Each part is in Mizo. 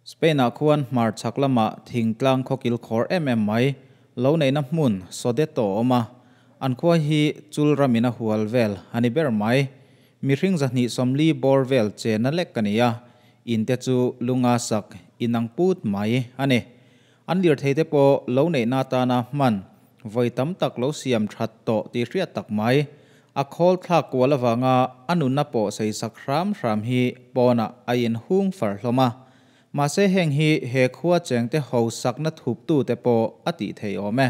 Spain-ah khuan hmar chhak lama thingtlang khaw kilkhawr em em mai, lo neihna hmun Sodeto a awm a. An khua hi chul ramin a hual vel a ni ber mai. Mihring 240 bawr vel chenna lek a ni a, in te chu lunga sak inang put mai a ni. An lirthei te pawh lo neihna atana hman vawi tam tak lo siam that tawh tih hriat tak mai, a khawl thlak kual avanga a nunna pawh sei sak hram hram hi pawnah a inhung far hlawm a. Mahse heng hi he khua chengte ho sakna thuptu te pawh a tih theih awm e.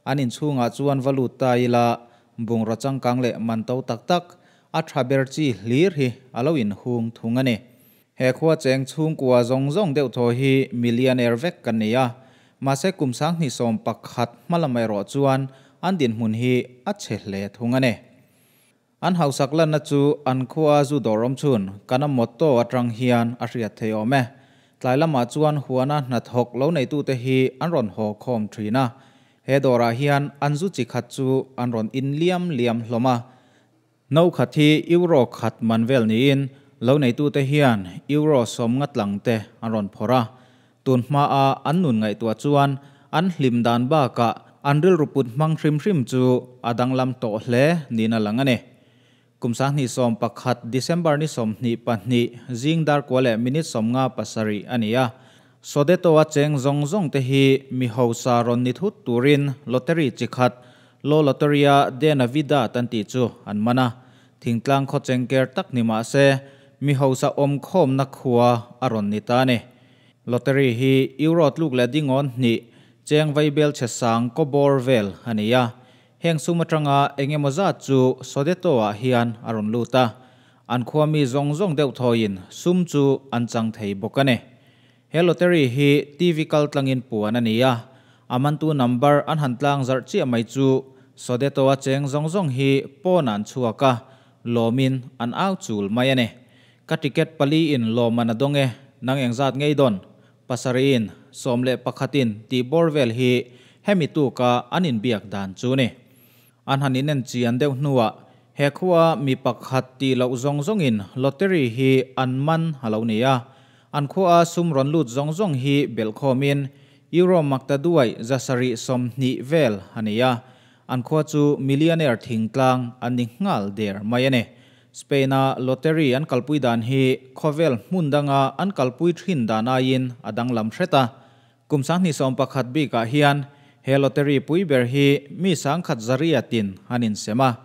An inchhungah chuan va lut ta ila, bungraw changkang leh man to tak tak, a tha ber chi hlir hi a lo inhung thung a ni. He khua cheng chhungkua zawng zawng deuh thaw hi millionaire vek kan ni a, mahse kum 2011 hma lam erawh chuan an dinhmun hi a chhe hle thung a ni. An hausak lanna chu an khua zu dawr awm chhun kana motto atang hian a hriat thei awm e. Tlai lamah chuan huana hnathawk lo neitute hi an rawn haw khawm thin a. He dawrah hian an zu chi khat chu an rawn in liam liam hlawm a. No khat hi euro khat man vel niin lo neitute hian euro 50 tlang te an rawn phawrh a. Tun hmaa an nun ngaihtuah chuan an hlim dan bakah an rilru put hmang hrim hrim chu a danglam tawh hle niin a lang a ni. Kum 2011 December ni 22 zing dar kua leh minute 57 a ni a. Sodeto-a cheng zawng zawng te hi mi hausa rawn ni thut turin lottery chi khat Lo Loteria de Navidad an tih chu an man a. Thingtlang khaw chengker tak ni mah se mi hausa awm khawmna khua a rawn ni ta a ni. Lottery hi euro tluk leh dingawn hnih cheng vaibel chhe sang kaw bawr vel a ni a. Heng sum atanga eng emaw zat chu Sodeto-ah hian a rawn lut a, an khua mi zawng zawng deuh thawiin sum chu an chang thei bawk a ni. He lottery hi TV kal tlangin puan a ni a, a mantu number an han tlang zarh chiah mai chu Sodeto-a cheng zawng zawng hi pawnah an chhuak a, lawmin an au chul mai a ni. Ka ticket pali in lawm an a dawng e, nang engzat ngei dawn? Pasarih in, 11 in tih bawr vel hi hemi tuka an inbiak dan chu ni. An han inen chian deuh hnuah he khua mi pakhat tih loh zawng zawngin lottery hi an man a lo ni a. An khua sum rawn lut zawng zawng hi belhkhawmin euro maktaduai 720 vel a ni a. An khua chu millionaire thingtlang an ni nghal der mai a ni. Spain-a lottery an kalpui dan hi khawvel hmun danga an kalpui thin dan aiin a danglam hret a. Kum 2011 bikah hian he lottery pui ber hi mi 100,000 tin an insem a.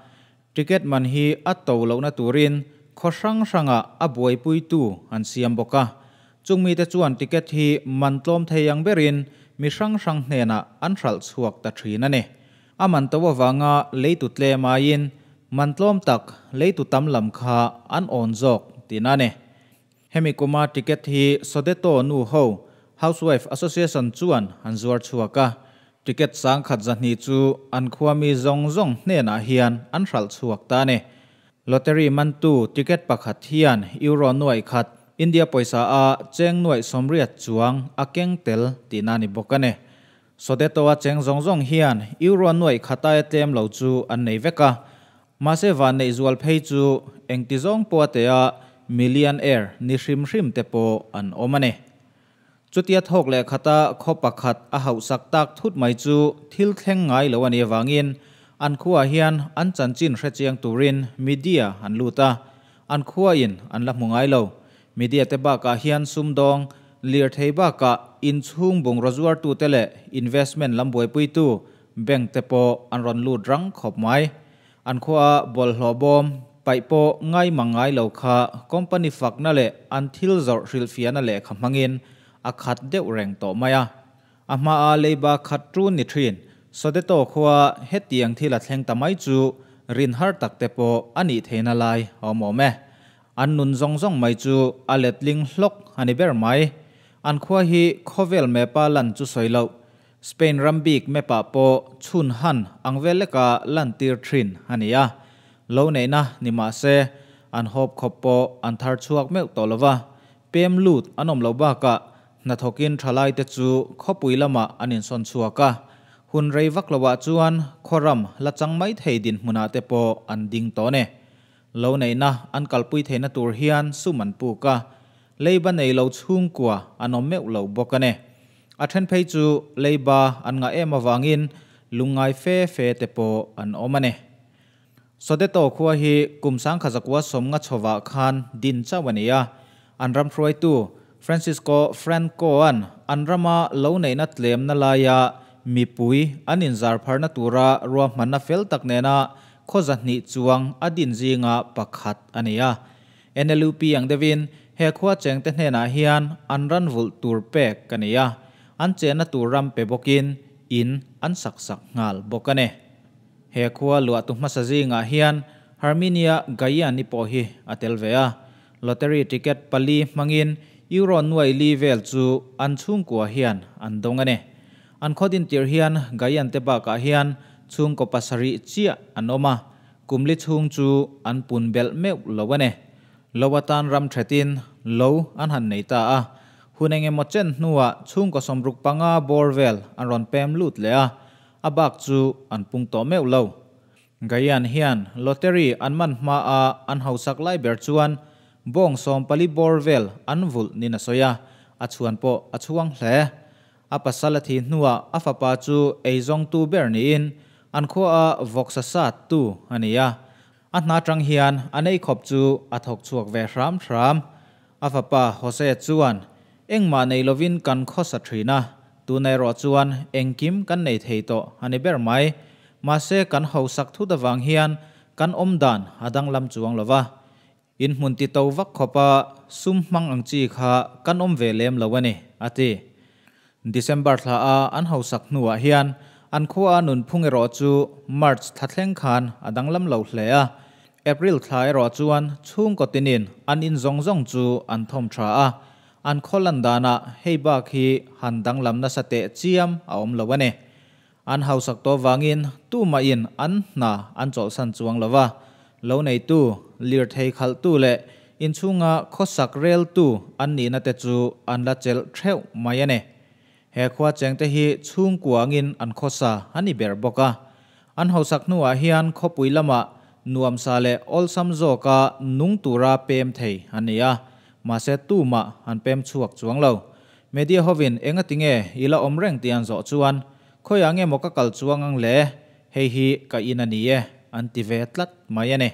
Ticket man hi a to lohna turin khaw hrang hranga a buaipuitu an siam bawk a. Chung mite chuan ticket hi man tlawm thei ang berin mi hrang hrang hnenah an hralh chhuak ta thin a ni. A man to avanga leitu tlem aiin man tlawm tak leitu tam lam kha an awn zawk tihna a ni. Hemi kuma ticket hi Sodeto nu ho Housewife Association chuan an zuar chhuak a. Ticket 120 chu an khua mi zawng zawng hnenah hian an hralh chhuak ta a ni. Lottery mantu ticket pakhat hian euro 1,000 India pawisa a cheng 80,000 chuang a keng tel tihna a ni bawk a ni. Sodeto-a cheng zawng zawng hian euro 1,000 aia tlem lo chu an nei vek a. Mahse van neih zual phei chu engti zawng pawh a tea millionaire ni hrim hrim te pawh an awm a ni. Chutia thawk leh khata khaw pakhat a hauhsak tak thut mai chu thil thleng ngai lo a nih avangin an khuaah hian an chanchin hrechiang turin media an lut a, an khuain an la hmu ngai lo. Media te bakah hian sumdawng, lirthei bakah inchhung bungraw zuartute leh investment lam buaipuitu bank te pawh an rawn lut rang khawp mai. An khua bawlhhlawh bawm paih pawh ngai mang ngai lo kha company fakna leh an thil zawrh hrilhfiahna lehkha hmangin a khat deuh reng tawh mai a. A hmaa leiba khat ṭun ni ṭhin Sodeto khua hetiang thil a thleng ta mai chu rin har tak te pawh a nih theihna lai a awm awm e. An nun zawng zawng mai chu a letling hlawk a ni ber mai. An khua hi khawvel mepa lan chu sawi loh. Spain ram bik map-ah pawh chhun han ang vel leka lantir thin a ni a. Lo neihna ni mah se, an hawp khawp pawh an thar chhuak meuh tawh lo va. Pem lut an awm loh bakah hnathawkin thalaite chu khawpui lamah an insawn chhuak a. Hun rei vak lovah chuan khawram la chang mai thei dinhmunah te pawh an ding tawh a ni. Lo neihna an kalpui theihna tur hian sum an puk a. Leiba nei lo chhungkua an awm meuh lo bawk a ni. A then phei chu leiba an ngah em avangin lungngai fe fe te pawh an awm a ni. Sodeto khua hi kum sangkhazakua sawmnga chhovah khan din chauh a ni a, an ram hruaitu Francisco Franco-a'n an rama lo neihna tlemna laia mipui an inzarpharna tura ruahmanna fel tak nena khaw zahnih chuang a din zinga pakhat a ni a. NLUP ang deuhin he khua chengte hnenah hian an ran vulh tur pek a ni a, an chenna tur ram pe bawkin in an sak sak nghal bawk a ni. He khua luahtu hmasa zingah hian Herminia Gaiani pawh hi a tel ve a, lottery ticket pali hmangin euro nuai li vel chu an chhungkua hian an dawng a ni. An khaw din tir hian Gaian te bakah hian chhungkaw pasarih chiah an awm a, kum li chhung chu an pun belh meuh lo a ni. Lo atan ram thetin lo an han nei ta a, hun engemaw chen hnuah chhungkaw sawmruk panga bawr vel an rawn pem lut leh a, a bak chu an pung tawh meuh lo. Gaian hian lottery an man hma a an hausak lai ber chuan bawng sawmpali bawr vel an vulh nin a sawi a, a chhuan pawh a chhuang hle. A pasal a thih hnuah a fapa chu eizawngtu ber niin an khua a vawksa sat tu a ni a. A hna tang hian a nei khawp chu a thawk chhuak ve hram hram. A fapa Jose chuan, Engmah nei lovin kan khawsa thin a, tuna erawh chuan engkim kan nei thei tawh a ni ber mai. Mahse kan hausak thut avang hian kan awm dan a danglam chuang lo va. In hmun ti to vak khawpa sum hmang ang chi kha kan awm ve lem lo a ni, a ti. December thla a an hausak hnuah hian an khua a nunphung erawh chu March thla thleng khan a danglam lo hle a. April thla erawh chuan chhungkaw tinin an in zawng zawng chu an thawm tha a, an khaw lan danah hei bak hi han danglam nasa teh chiam a awm lo a ni. An hausak tawh vangin tumahin an hna an chawlhsan chuang lo va, lo neitu, lirthei khalhtu leh inchhunga khawsak reltu an nihna te chu an la chelh theuh mai a ni. He khua chengte hi chhungkuangin an khawsa a ni ber bawk a. An hausak hnuah hian khawpui lamah nuamsa leh awlsam zawka nung tura pem thei an ni a, mahse tumah an pem chhuak chuang lo. Media hovin engatinge i la awm reng tih an zawh chuan, Khawiah nge maw ka kal chuang ang le? Hei hi ka in a ni e, an ti ve tlat mai a ni.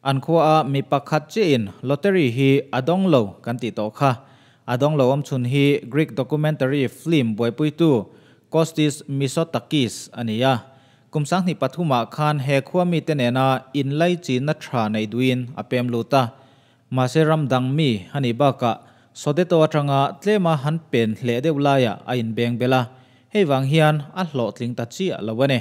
An khuaah mi pakhat chiahin lottery hi a dawng lo kan tih tawh kha. A dawng lo awm chhun hi Greek documentary film buaipuitu Kostis Mitsotakis a ni a. Kum sanghnih pathumah khan he khua mite nena inlaichinna tha nei duhin a pem lut a. Mahse ram dang mi a nih bakah Sodeto atanga tlema han pen hleh deuh laiah a inbeng bel a, hei vang hian a hlawhtling ta chiah lo a ni.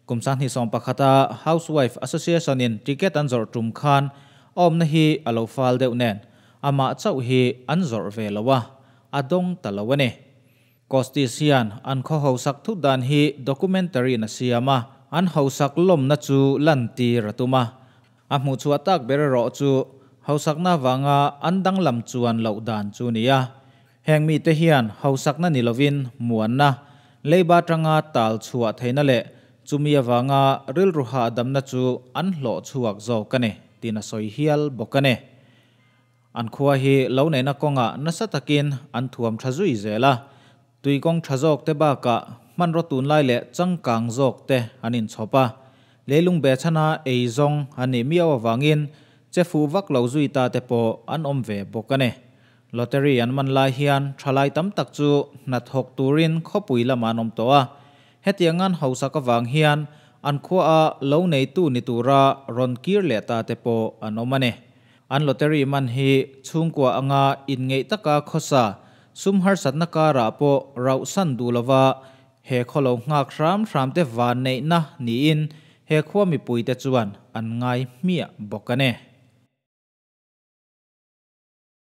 Kum sanghnih sawm pakhata Housewife Association in ticket an zawrh tum khan a awmna hi a lo fal deuh nen, amah chauh hi an zawrh ve lo a, a dawng ta lo a ni. Kostis hian an khaw hausak thut dan hi documentary in a siam a, an hausak lawmna chu lantir a tum a. A hmuhchhuah tak ber erawh chu hausakna avanga an danglam chuan loh dan chu ni a. Heng mite hian hausakna ni lovin muanna, leiba atanga tal chhuah theihna leh chumi avanga rilru hahdamna chu an hlawh chhuak zawk a ni tiin a sawi hial bawk a ni. An khua hi lo neihna kawngah nasa takin an thuam tha zui zel a, tui kawng tha zawk te bakah hmanraw tunlai leh changkang zawk te an inchhawp a, leilung be chhana ei zawng an nih miau avangin che fuh vak lo zui ta te pawh an awm ve bawk a ni. Lottery an man lai hian thalai tam tak chu hna thawk turin khawpui lamah an awm tawh a. Hetiang an hausak avang hian an khuaah lo neitu ni tura rawn kir leh ta te pawh an awm a ni. An lottery man hi chhungkua anga inngeih taka khawsa sum harsatna karah pawh rauhsan duh lova he khaw lo nghak hram hram te vanneihna niin he khua mipuite chuan an ngai hmiah bawk a ni.